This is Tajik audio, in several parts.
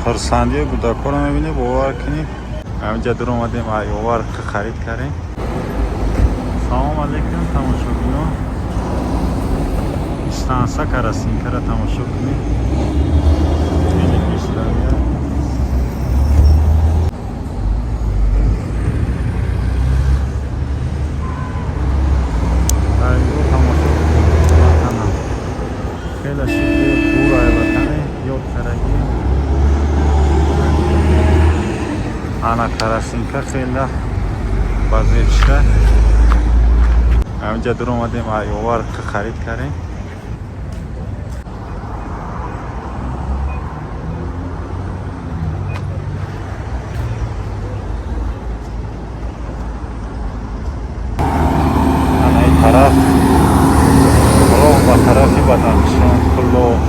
Хурсандии кӯдакҳоро мебинӣ, бовар кунӣ. Ҳаминҷа дур омадем, овар харид кардем. Салом алейкум, тамошобинон. Станса Карасинкара тамошо кунед. Хеле пешравия. Дар инҷо тамошо кунед ватанам. Хеле шуд дур ай ватане, ёд карагӣ. Ана Карасинка хеле базеб шуда. Ҳаминҷа дур омадем, овар харид кардем. Ана ин тараф роҳ ба тарафи Бадахшон, Кӯлоб,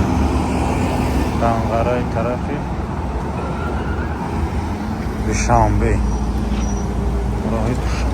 Данғараи тарафи Душанбе. Роҳи Душанбе.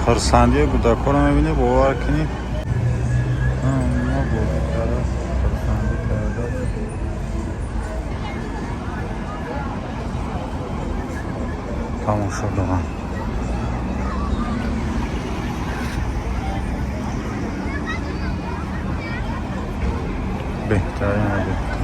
Хурсандии кӯдакҳоро мебинӣ, бовар кунӣ. Ма бозӣ карда, хурсандӣ карда. Тамошо дорам. Беҳтарин ва беҳтарин.